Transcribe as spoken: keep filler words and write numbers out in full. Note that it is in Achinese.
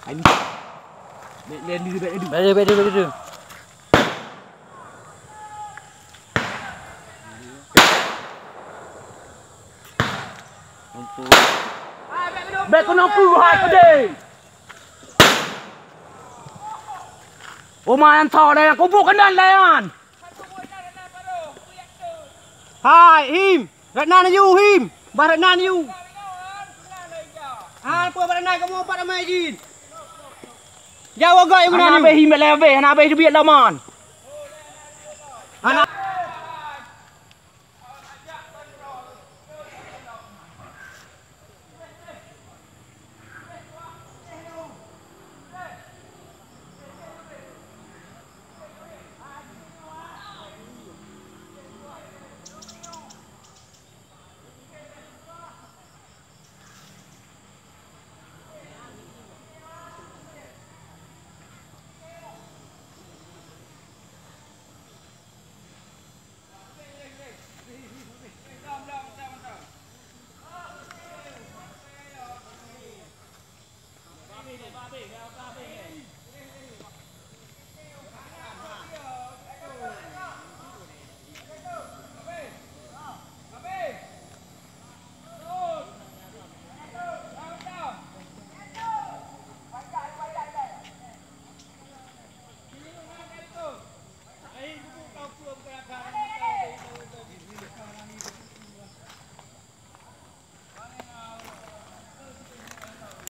Bèk lé, bèk lé. Bèk lé, bèk lé, bèk lé. Bèk keunoe keuh hai keudéh. Uma nyang tho deh, nyang kubu keunan lé nyan. Hai, Him. Ratna neuyue, Him. Bah Ratna neuyue. Hai, peue Bah Ratna kamoe pat ramé jih. Jawa gak nyang Hana meunan. Abéh Him, lé abéh, hana abéh teubiet laman.